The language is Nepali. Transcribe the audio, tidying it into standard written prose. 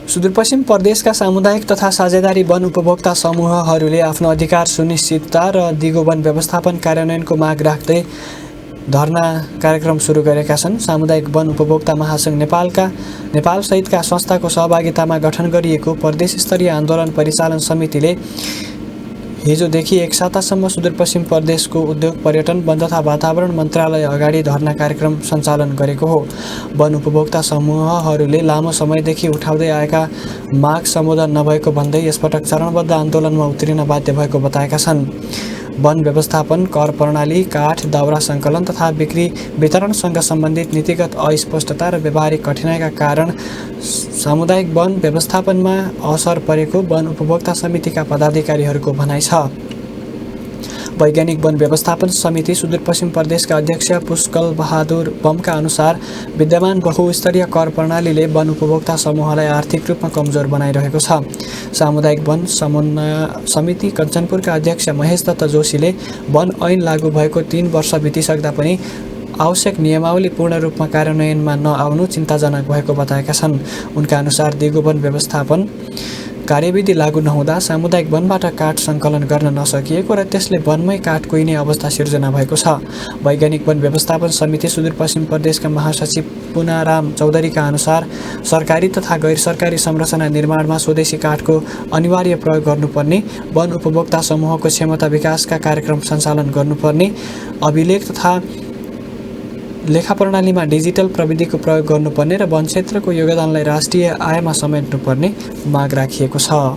सुदूरपश्चिम प्रदेशका सामुदायिक तथा साझेदारी वन उपभोक्ता समूहहरूले आफ्नो अधिकार सुनिश्चितता र दिगो वन व्यवस्थापन कार्यान्वयनको माग राख्दै धरना कार्यक्रम सुरु गरेका छन्। सामुदायिक वन उपभोक्ता महासंघ नेपाल सहितका संस्थाको सहभागितामा गठन गरिएको प्रदेश स्तरीय आन्दोलन परिचालन समितिले हिजोदेखि एक सातासम्म सुदूरपश्चिम प्रदेशको उद्योग पर्यटन वन तथा वातावरण मन्त्रालय अगाडि धरना कार्यक्रम सञ्चालन गरेको हो। वन उपभोक्ता समूहहरूले लामो समयदेखि उठाउँदै आएका माग सम्बोधन नभएको भन्दै यसपटक चरणबद्ध आन्दोलनमा उत्रिन बाध्य भएको बताएका छन्। वन व्यवस्थापन, कर प्रणाली, काठ, दाउरा सङ्कलन तथा बिक्री वितरणसँग सम्बन्धित नीतिगत अस्पष्टता र व्यावहारिक कठिनाइका कारण सामुदायिक वन व्यवस्थापनमा असर परेको वन उपभोक्ता समितिका पदाधिकारीहरूको भनाइ छ। वैज्ञानिक वन व्यवस्थापन समिति सुदूरपश्चिम प्रदेशका अध्यक्ष पुष्कल बहादुर बमका अनुसार विद्यमान बहुस्तरीय कर प्रणालीले वन उपभोक्ता समूहलाई आर्थिक रूपमा कमजोर बनाइरहेको छ। सामुदायिक वन समन्वय समिति कञ्चनपुरका अध्यक्ष महेश दत्त जोशीले वन ऐन लागू भएको 3 वर्ष बितिसक्दा पनि आवश्यक नियमावली पूर्ण रूपमा कार्यान्वयनमा नआउनु चिन्ताजनक भएको बताएका छन्। उनका अनुसार दिगो वन व्यवस्थापन कार्यविधि लागू नहुँदा सामुदायिक वनबाट काठ सङ्कलन गर्न नसकिएको र त्यसले वनमै काठ कुहिने अवस्था सिर्जना भएको छ। वैज्ञानिक वन व्यवस्थापन समिति सुदूरपश्चिम प्रदेशका महासचिव पुनाराम चौधरीका अनुसार सरकारी तथा गैर सरकारी संरचना निर्माणमा स्वदेशी काठको अनिवार्य प्रयोग गर्नुपर्ने, वन उपभोक्ता समूहको क्षमता विकासका कार्यक्रम सञ्चालन गर्नुपर्ने, अभिलेख तथा लेखा प्रणालीमा डिजिटल प्रविधिको प्रयोग गर्नुपर्ने र वन क्षेत्रको योगदानलाई राष्ट्रिय आयमा समेट्नुपर्ने माग राखिएको छ।